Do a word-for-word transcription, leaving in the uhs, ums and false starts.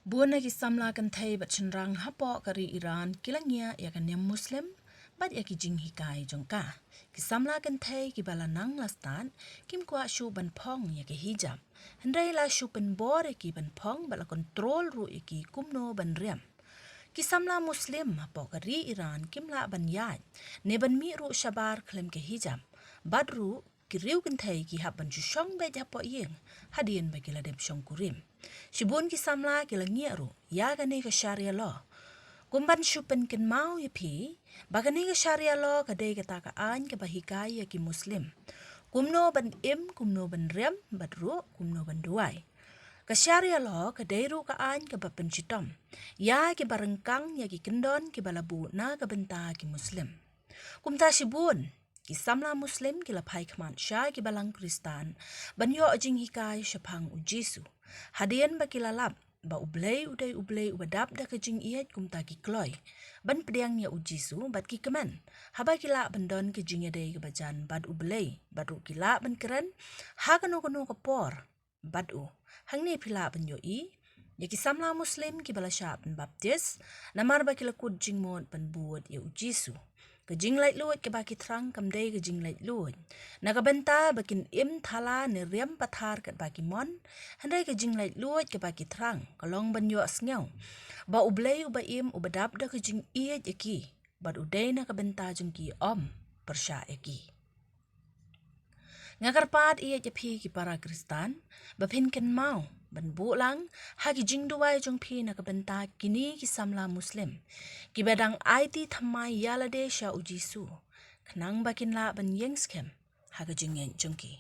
Bun na ki samla kynthei bad shynrang hapoh ka ri Iran ki la ngiah ïa ka niam Muslim bad ïa ki jinghikai jong ka. Ki samla kynthei kiba la nang la stad kim kwah shuh ban phong ïa ka hijab, hynrei la shu pynbor ïa ki ban phong bad la kontrol ruh ïa ki kumno ban riam. Ki samla Muslim hapoh ka ri Iran kim lah ban ïaid ne ban mih ruh shabar khlem ka hijab, bad ruh ki riew kynthei ki hap ban shu shong beit hapoh ïing hadien ba ki la dep shongkurim. Shibun ki samla ki la ngiah ruh ïa kane ka Sharia law. Kum ban shu pynkynmaw ïa phi ba kane ka Sharia law ka dei kata ka aiñ kaba hikai ïa ki Muslim kumno ban im, kumno ban riam bad ruh kumno ban duwai. Ka Sharia law ka dei ruh ka aiñ kaba pynshitom ïa kiba ryngkang ïa ki kyndon kiba la buh na ka bynta ki Muslim. Kumta shibun ki samla Muslim ki la phai khmat sha ki balang Khristan ban ïoh jinghikai shaphang U Jisu, hadien ba ki la lap ba U Blei u dei U Blei uba dap da ka jingïeit. Kumta ki kloi ban pdiang ïa U Jisu bad ki kmen haba ki lah ban don ka jingïadei kaba jan bad U Blei, bad ruh ki lah ban kren ha kano kano ka por bad u. Hangne phi lah ban ïohi ïa ki samla Muslim kiba la shah pynbaptis namar ba ki la kut jingmut ban bud ïa U Jisu. Ka jinglaitluid kaba ki thrang kam dei ka jinglaitluid na ka bynta ba kin im thala ne riam pathar katba ki mon, hynrei ka jinglaitluid kaba ki thrang ka long ban ïohsngew ba U Blei uba im uba dap da ka jingïeit ïa ki bad u dei na ka bynta jong ki, um pyrshah ïa ki. Nga kyrpad ïa phi ki para Khristan ba phin kynmaw ban buh lang ha ki jingduwai jong phi na ka bynta kine ki samla Muslim kiba dang aiti thymmai ïa lade sha U Jisu, khnang ba kin lah ban ïeng skhem ha ka jingngeit jong ki.